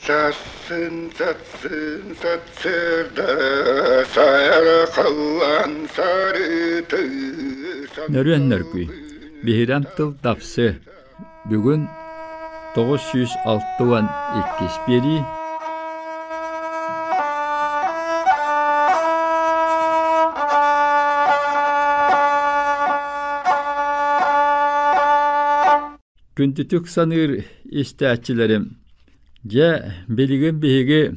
Сассын сассын сарсыарда сайархаллан сарыты Нөрүөн нөргүй. Биһирэм тыл дапсы. Бүгүн 962 биэрии Күндүтүк саныыр истээччилэрим, дьэ, билигин биһиги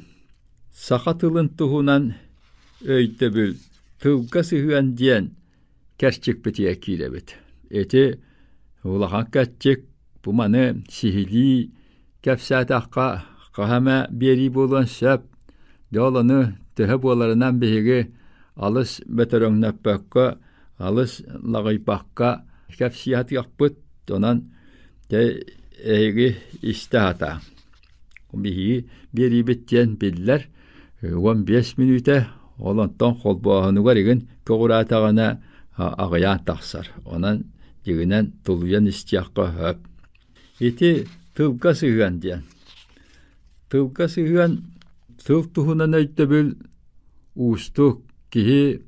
саха тылын туһунан өйдөбүл, тылга сыһыан диэн кэрчикпитигэр киирэбит. Ити улахан кэрчик бу маны сиһилии кэпсээтэххэ хаһа эмэ биэрии буолуон сөп. Дьэ ол ону төһө буоларынан биһиги алыс бөтөрөҥнөппөккө, алыс лаҕыйбакка кэпсии сатыахпыт. Онон дьэ эһиги истэ сатааҥ. Биһиги биэриибит диэн биллэр 15 мүнүүтэ, ол онтон холбооһунугар игин көҕүрээтэҕинэ аҕыйаан тахсар. Онон дьиҥинэн тулуйан истиэххэ сөп. Ити тылга сыһыан диэн. Тылга сыһыан тыл туһунан өйдөбүл уустук. Киһи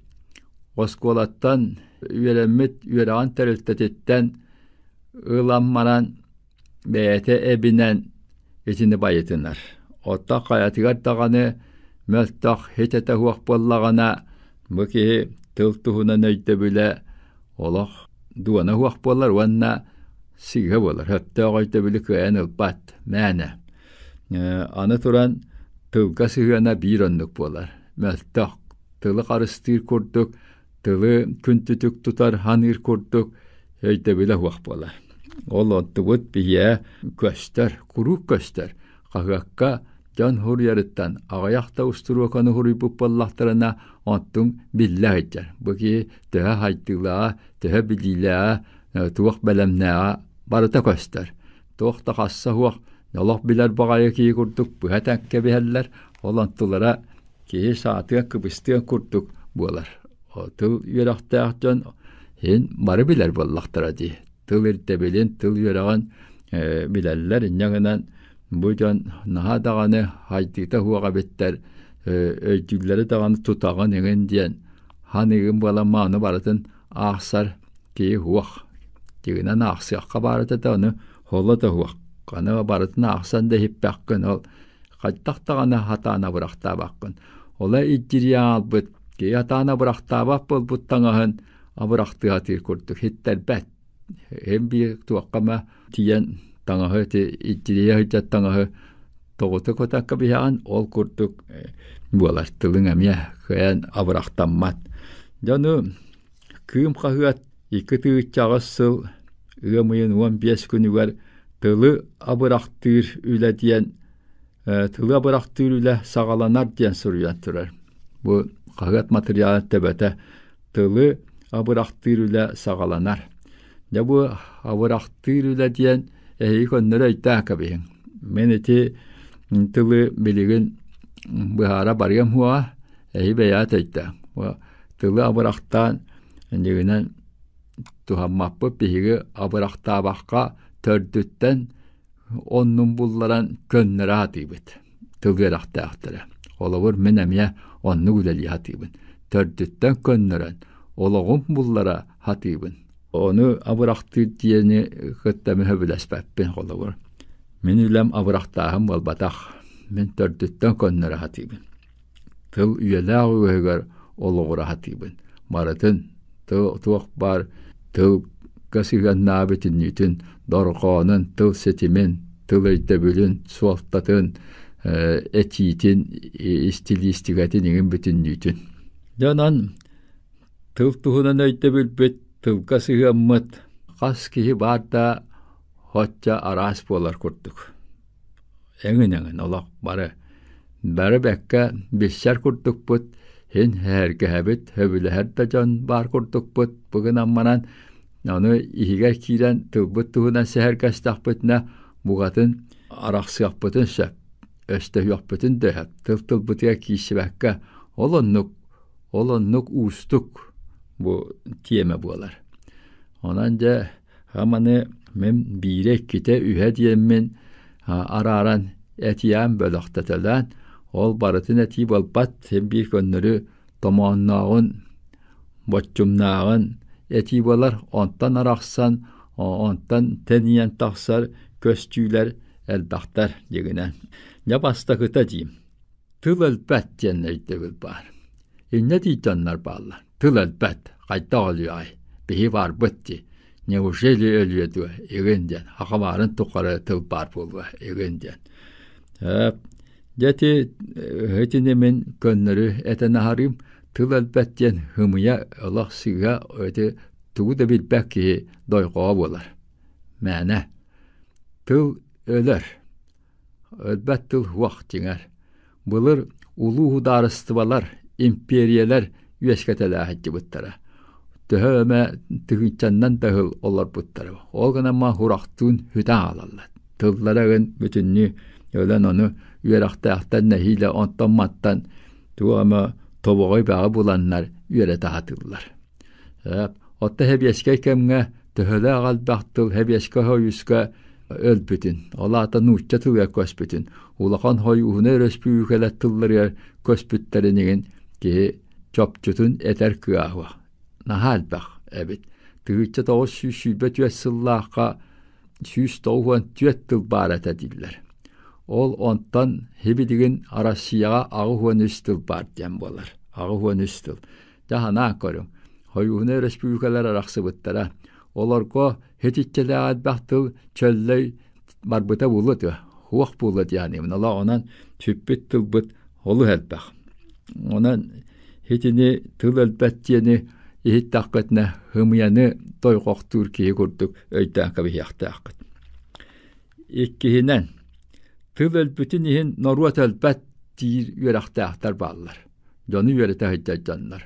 оскуолаттан үөрэммит үөрэҕин тэрилтэтиттэн ылан баран бэйэтэ эбинэн итини байытынар. Оттон хайатыгар даҕаны мөлтөх хитэтэ суох буоллаҕына, бу киһи тыл туһунан өйдөбүлэ олох дуона суох буолар уонна сыыһа буолар. Сөптөөх өйдөбүлү кыайан ылбат мээнэ. Аны туран тылга сыһыана биир оннук буолар. Мөлтөх, тылы харыстыыр курдук, тылы күнтүтүк тутар, ханыыр курдук өйдөбүлэ суох буолар. Ол онтубут биһиэ көстөр, куруук көстөр. Хаһыакка дьон суруйарыттан аҕыйах да устуруоканы суруйбут буоллахтарына, онтуҥ биллэ сылдьар. Бу киһи төһө хайдыылааҕа, төһө билиилээҕэ, туох бэлэмнээҕэ барыта көстөр. Туох да хасса суох, олох билэр баҕайы киһи курдук быһа кэбиһэллэр, ол онтулара киһи саатыан кыбыстыан курдук буолар. Тыл үөрэхтээх дьон иһин бары билэр буоллахтара дии. Тыл ирдэбилин, тыл үөрэҕин билэллэр. Инньэ гынан бу дьон наһаа даҕаны хайдыыта суох эбиттэр, өйдүүллэри даҕаны тутаҕын иҥин диэн хан игин буолан мааны барытын аахсар киһи суох. Дьиҥинэн аахсыахха баар этэ да ону холо да суох. Аны барытын аахсан да иһиппэххин ол хайдах даҕаны хатаан абырахтаабаккын. Ола илдьирийэн аалбыт киһи хатаан абырахтаабат буолбут таҥаһын абырахтыы сатыыр курдук иһиттэрбэт. Эн биир туохха эмэ тиийэн таҥаһы ити илдьирийэ сылдьар таҥаһы тоҕута кутакка биһэҕин ол курдук буолар тылыҥ эмиэ кыайан абырахтаммат. Дьону Кыым хаһыат икки тыһыынча сыл ыам ыйын 15 күнүгэр тылы абырахтыыр үлэ диэн тылы абырахтыыр үлэ саҕаланар диэн суруйан турар. Бу хаһыат матырыйаалын төбөтө тылы абырахтыыр үлэ саҕаланар. Дьэ бу абырахтыыр үлэ диэн эһиги көннөрү өйдөөн кэбиһиҥ. Мин ити тылы билигин быһаара барыам суоҕа, эһи бэйэҕит өйдөөҥ. Тылы абырахтаан дьиҥинэн туһаммаппыт биһиги абырахтаабакка төрдүттэн оннун булларан көннөрө сатыыбыт тыл үөрэхтээхтэрэ. Холобур, мин эмиэ оннук үлэлии сатыыбын. Төрдүттэн көннөрөн олоҕум буллара сатыыбын. Ону абырахтыыр диэни кытта мин сөбүлэспэппин холобур. Мин үлэм абырахтааһын буолбатах. Мин төрдүттэн көннөрө сатыыбын. Тыл үйэлээх үөһүгэр олоҕура сатыыбын. Барытын туох баар тылга сыһыаннаах бүтүннүүтүн, дорҕоонун, тыл ситимин, тыл өйдөбүлүн, суолтатын, этиитин, истилиистикэтин иҥин бүтүннүүтүн. Дьэ онон тыл туһунан өйдөбүлбүт, тылга сыһыаммыт хас киһи баар да оччо араас буолар курдук. Эҥин-эҥин олох бары бары бэккэ билсэр курдукпут, иһин сэһэргэһэбит, сөбүлэһэр да дьон баар курдукпут. Бу гынан баран ону иһигэр киирэн тылбыт туһунан сэһэргэстэхпитинэ букатын арахсыахпытын сөп, өстөһүөхпүтүн да сөп. Тыл тылбытыгар киирсибэккэ ол оннук ол оннук уустук бу тиэмэ буолар. Онон дьэ Аманы мин биирэ, иккитэ, үһэ диэммин арааран этиээн бөлөхтөтөлөөн, ол барытын этии буолбат, син биир көннөрү томооннооҕун, боччумнааҕын этии буолар, онтон арахсан, онтон тэнийэн тахсар көстүүлэр элбэхтэр дьиҥинэн. Дьэ бастакыта диим, тыл өлбөт диэн өйдөбүл баар. Инньэ дии дьоннор бааллар. Тыл өлбөт, хайдах өлүөҕэй, биһи барбыт дии. Неужели өлүө дуо, игин диэн, аха баарын тухары тыл баар буолуо, игин диэн. Дьэ ити итини мин көннөрү этэн аһарыым, тыл өлбөт диэн ымыйа олох сыыһа ити тугу да билбэт киһи дойҕоҕо буолар. Мээнэ. Тыл өлөр. Өлбөт тыл уох дьиҥэр. Былыр улуу судаарыстыбалар, импиэрийэлэр үөскэтэлээх сылдьыбыттара. Төһө эмэ тыһыынчаннан да сыл олорбуттара. Ол гынан урахтыын сүтэн хаалаллар. Тыллара ыгын бүтүннүү өлөн ону үөрэхтээхтэр нэһиилэ онтон-мантан туох эмэ тобоҕой бөҕө буланнар үөрэтэ сатыыллар. Оттон сэбиэскэй кэмҥэ төһөлөөх элбэх тыл Сэбиэскэй Сойууска өлбүтүн, ол аата нуучча тылыгар көспүтүн, улахан сойууһунай өрөспүүбүлүкэлэр тылларыгар көспүттэрин иһин киһи чопчутун этэр кыаҕа наһаа элбэх эбит. 1924 сыллаахха 194 тыл баар этэ дииллэр. Ол онтон сибилигин Россияҕа 83 тыл баар диэн буолар. 83 тыл. Дьэ санаан көрүҥ, Сойууһунай өрөспүүбүлүкэлэр арахсыбыттара. Олорго итиччэлээх элбэх тыл чөллөй барбыта буолуо дуо? Суох буолуо диэханыыбын. Олох онон сүппүт тылбыт олус элбэх. Онон итини тыл өлбөт диэни иһиттэххитинэ ымыйаны тойҕохтуур киһи курдук өйдөөн кэбиһиэхтээххит. Иккиһинэн, тыл өлбүтүн иһин норуот өлбөт диир үөрэхтээхтэр бааллар. Дьону үөрэтэ сылдьар дьоннор.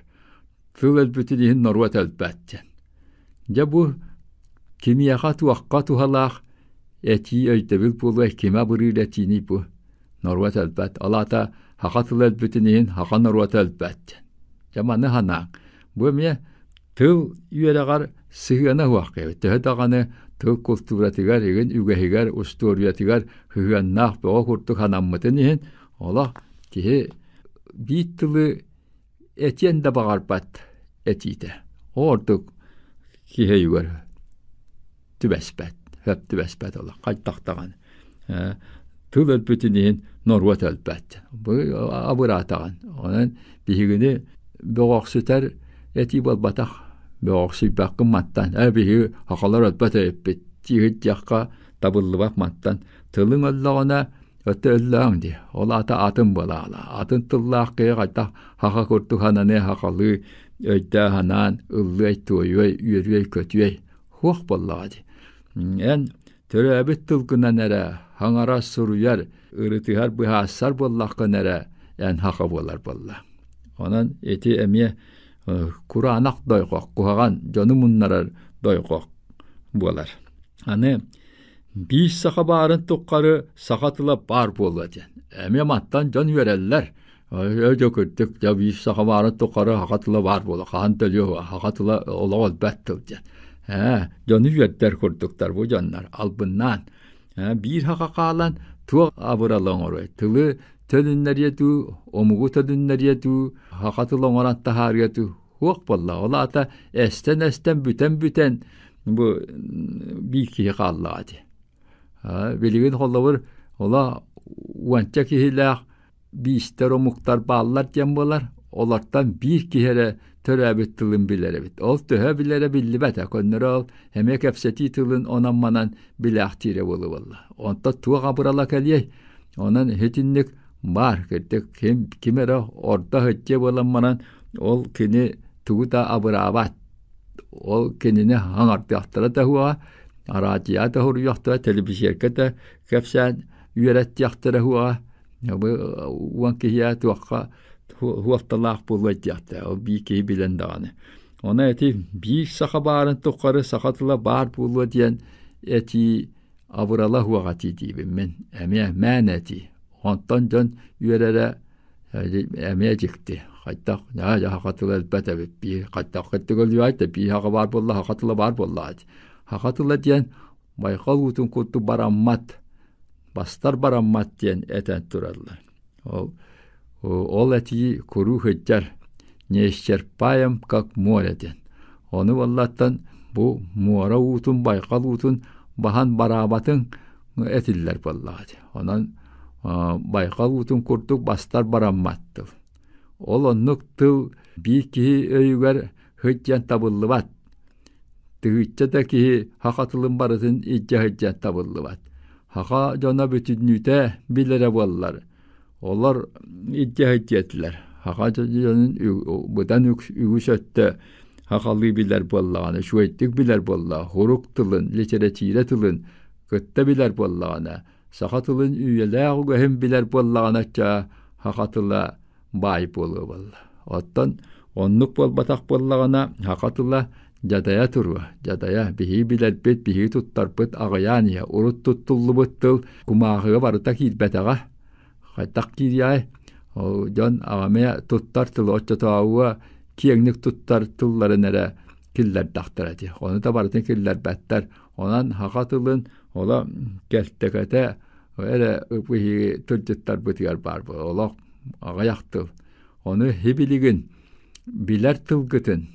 Тыл өлбүтүн иһин норуот өлбөт диэн. Дьэ бу кимиэхэ туохха туһалаах этии өйдөбүл буолуой, кимэ абырыыр этииний бу? Норуот өлбөт. Ол аата саха тыла өлбүтүн иһин саха норуота өлбөт диэн. Дьэ маны санааҥ. Бу эмиэ тыл үөрэҕэр сыһыана суох киһи. Төһө даҕаны тыл култууратыгар, игин үгэһигэр, устуоруйатыгар сыһыаннаах бөҕө курдук санаммытын иһин олох киһи биир тылы этиэн да баҕарбат этиитэ. Ордук киһи өйүгэр түбэспэт, сөп түбэспэт олох хайдах даҕаны. Тыл өлбүтүн иһин норуот өлбөт. Бу абыраатаҕын. Онон биһигини бөҕөхсүтэр этии буолбатах. Бөҕөхсүйбэккин мантан. Ээ биһиги сахалар өлбөт эбиппит диэххэ диэххэ табыллыбат мантан. Тылыҥ өллөҕүнэ Өттө өллөөҥ дии. Ол аата атын буолаала. Атын тыллаах киһи хайдах хаха курдук сананыа сахалыы өйдөө санаан ыллыай-туойуой, үөрүөй-көтүөй. Суох буоллаҕа дии. Эн төрөөбүт тылгынан эрэ хаҥара суруйар, ырытыһар, быһаарсар буоллаххына эрэ эн саха буолар буолла. Онон ити эмиэ кураанах дойҕох, куһаҕан дьону муннарар дойҕох буолар. Аны Биир саха баарын тухары саха тыла баар буолуо диэн. Эмиэ мантан дьон үөрэллэр. Өйдө кырдьык, дьэ биир саха баарын тухары саха тыла баар буолуо, хаһан да өлүө саха тыла олох өлбөт тыл диэн. Ээ, дьону үөрдэр курдуктар бу дьоннор, албыннаан. Ээ, биир саха хаалан туох абыралы оҥоруой? Тылы төнүннэриэ дуу, омугу төнүннэриэ дуу, саха тыла оҥорон таһаарыа дуу? Суох буолла. Ол аата эстэн-эстэн бүтэн-бүтэн бу биир киһи хааллаҕа дии. Билигин холобур ола уонча киһилээх биистэр омуктар бааллар диэн буолар. Олортон биир киһи эрэ төрөөбүт тылын билэр эбит. Ол төһө билэрэ биллибэт. Көннөрү ол эмиэ кэпсэтии тылын онон-манан билээхтиирэ буолуо буолла. Онтон туох абырала кэлиэй? Онон итинник баар кырдьык ким, ким эрэ ордо сылдьыа буолан баран ол кини тугу да абыраабат. Ол кинини хаҥардыахтара да суоҕа, араадьыйа да суруйуохтара, телевизорга да кэпсээн үөрэттиэхтэрэ суоҕа. Бу уон киһиэхэ туохха суолталаах буолуо диэхтэрэ. Ол биир киһи билэн даҕаны. Онон ити биир саха баарын тухары саха тыла баар буолуо диэн этии абырала суох этии диибин мин. Эмиэ мээнэ этии. Онтон дьон үөрэрэ эмиэ дьикти. Хайдах дьэ саха тыла элбэт эбит биир хайдах кыттык өлүөй да биир саха баар буолла саха тыла баар буоллаҕа дии. Саха тыла диэн байҕал уутун курдук бараммат. Бастар бараммат диэн этэн тураллар. Ол, ол этии куруу сылдьар не исчерпаем как море диэн. Ону буоллаттан бу муора уутун, байҕал уутун баһан бараабатыҥ этиллэр буоллаҕа дии. Онон байҕал уутун курдук бастар бараммат тыл. Ол оннук тыл биир киһи өйүгэр сылдьан табыллыбат. Тыһыынча да киһи саха тылын барытын илдьэ сылдьан табыллыбат. Саха дьоно бүтүннүүтэ билэрэ буоллар, олор илдьэ сылдьыа этилэр. Саха дьонун быдан үгүс өттө сахалыы билэр буоллаҕына, үчүгэйдик билэр буоллаҕына, сурук тылын, литэрэтиирэ тылын кытта билэр буоллаҕына, саха тылын үйэлээх үгэһин билэр буоллаҕына, оччо саха тыла баай буолуо буолла. Оттон оннук буолбатах буоллаҕына, саха тыла дьадайа туруо. Дьадайа биһиги билэрбит, биһиги туттарбыт аҕыйаан иһэ. Урут туттуллубут тыл кумааҕыга барыта киирбэтэҕэ. Хайдах киириэй? Ол дьон аҕамыйа туттар тылы оччотооҕуга киэҥник туттар тылларын эрэ киллэрдэхтэрэ дии. Ону да барытын киллэрбэттэр. Онон саха тылын оло кэлтэкэтэ эрэ биһиги тылдьыттарбытыгар баар буолар. Олох аҕыйах тыл. Ону һибилигин билэр тылгытын,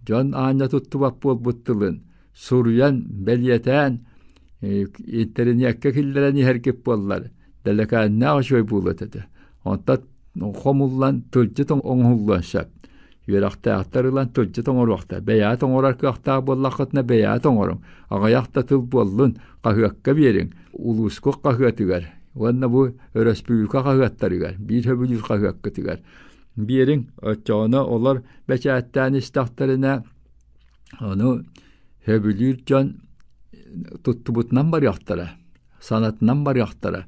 дьон аанньа туттубат буолбут тылын суруйан, бэлиэтээн интэриниэккэ киллэрэн иһэргит буоллар, дэлэкээннээх үчүгэй буолуо этэ. Онтон хомуллан тылдьыт оҥоһуллуон сөп. Үөрэхтээхтэр ылан тылдьыт оҥоруохтара. Бэйэҕит оҥорор кыахтаах буоллаххытына бэйэҕит оҥоруҥ. Аҕыйах да тыл буоллун, хаһыакка биэриҥ. Улууска хаһыатыгар уонна бу өрөспүүбүлүкэ хаһыаттарыгар, биир сөбүлүүр хаһыаккытыгар биэриҥ. Оччоҕуна олор бэчээттээн истэхтэринэ, ону сөбүлүүр дьон туттубутунан барыахтара, санатынан барыахтара.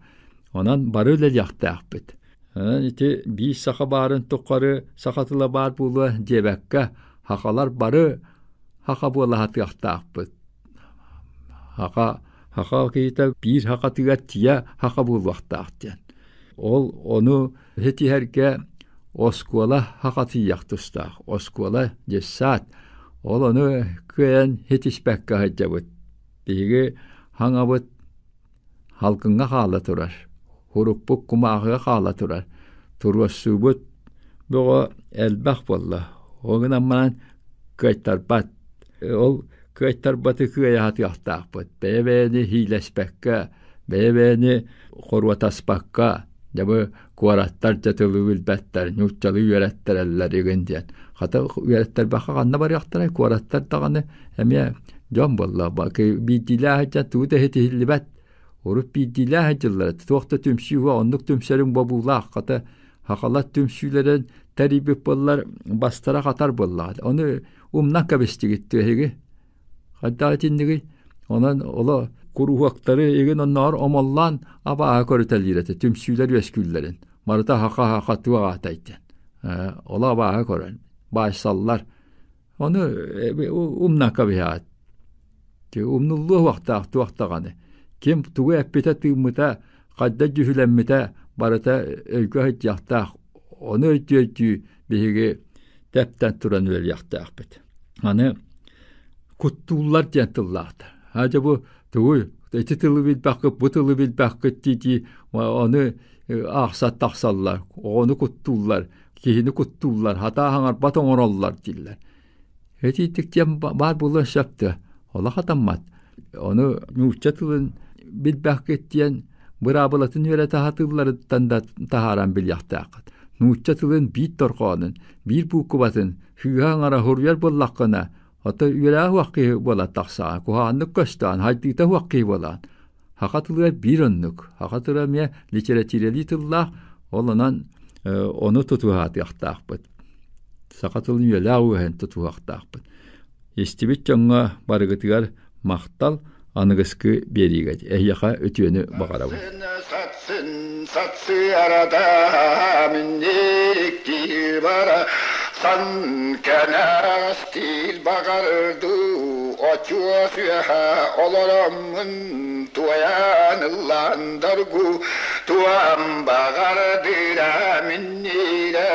Онон бары үлэлиэхтээхпит. Онон ити биир саха баарын тухары саха тыла баар буолуо диэбэккэ, сахалар бары саха буола сатыахтаахпыт. Саха саха киһитэ биир сахатыгар тиийэ саха буолуохтаах диэн. Ол ону ситиһэргэ оскуола сахатыйыах тустаах. Оскуола, дьыссаат. Ол ону кыайан ситиспэккэ сылдьабыт. Биһиги хаҥабыт Халкыҥҥа хаала турар, урукпут кумааҕыга хаала турар, туруорсуубут бөҕө элбэх буолла. Ол гынан баран кыайтарбат. Ол кыайтарбаты кыайа сатыахтаахпыт. Бэйэ-бэйэни иилэспэккэ, бэйэ-бэйэни хоруотаспакка, дьэ бу куораттар дьэ тылы билбэттэр, нууччалыы үөрэттэрэллэр игин диэн. Хата үөрэттэрбэххэ ханна барыахтарай, куораттар даҕаны эмиэ дьон буолла биирдиилээх сылдьан тугу да ситиһиллибэт. Урут биирдиилээх сылдьаллара туох да түмсүү уһа оннук түмсэриҥ бобуулаах хата сахалар түмсүүлэрин тэрийбит буоллар бастара хатар буоллаҕа. Ону умнан кэбистигит эһиги. Хайдах итиннигий? Онон оло куруһуоктары игин оннооҕор омоллоон абааһы көрүтэлиир этэ түмсүүлэр үөскүүллэрин. Барыта хаха-хаха туох аатай диэн. Оло абааһы көрөн баайсаллар. Ону умнан кэбиһэҕит. Умнуллуо уохтаах туох даҕаны. Ким тугу эппитэ-тыыммыта, хайдах дьүһүлэммитэ барыта өйгө сылдьыахтаах. Ону өйдүү-өйдүү биһиги тэптэн туран үлэлиэхтээхпит. Аны куттууллар диэн тыллаахтар. Аа дьэ бу тугуй ити тылы билбэккит, бу тылы билбэккит дии-дии ону аахса тахсаллар, оҕону куттууллар. Киһини куттууллар, хатаа хаҥарбат оҥороллор дииллэр. Этиитик диэн баар буолуон сөп да, олох хатаммат. Ону нуучча тылын билбэккит диэн быраабылатын үөрэтэ сатыылларыттан да таһааран билиэхтээххит. Нуучча тылын биир торҕоонун, биир буукубатын сыыһа аҥара суруйар буоллаххына, ото үөрэх уох киһи буола тахсаҕын, куһаҕаннык көстөҕүн, хайдыыта уох киһи буолаҕын. Саха тылыгар биир оннук. Саха тыла эмиэ литературалыы тыллаах, ол онон ону тутуһаатыахтаахпыт. Саха тылын үйэлээх үөһэн тутуһуохтаахпыт. Истибит дьоҥҥо барыгытыгар махтал, аныгыскы биэриигэ эһиэхэ үтүөнү баҕарабын. Сан кэнэстиил баҕардыы очуос үөһэ олороммун туойан ылландаргу туам баҕардыра миннирэ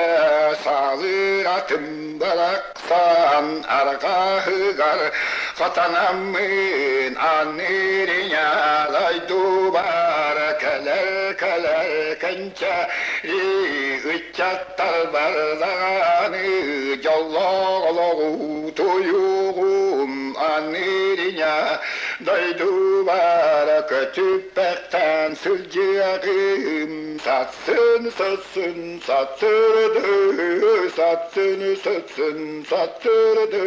саалыр атым барахсан арҕаһыгар. Хатанаммын аныриня дойдубар кэлэр кэлэр кэнчээри ыччаттар бардаҕаны дьоллоох олоҕу туйугум аныриня дойдубар көтүппэхтэн сылдьыаҕым сатсын сытсын сатсырды сатсын сытсын сатсырды.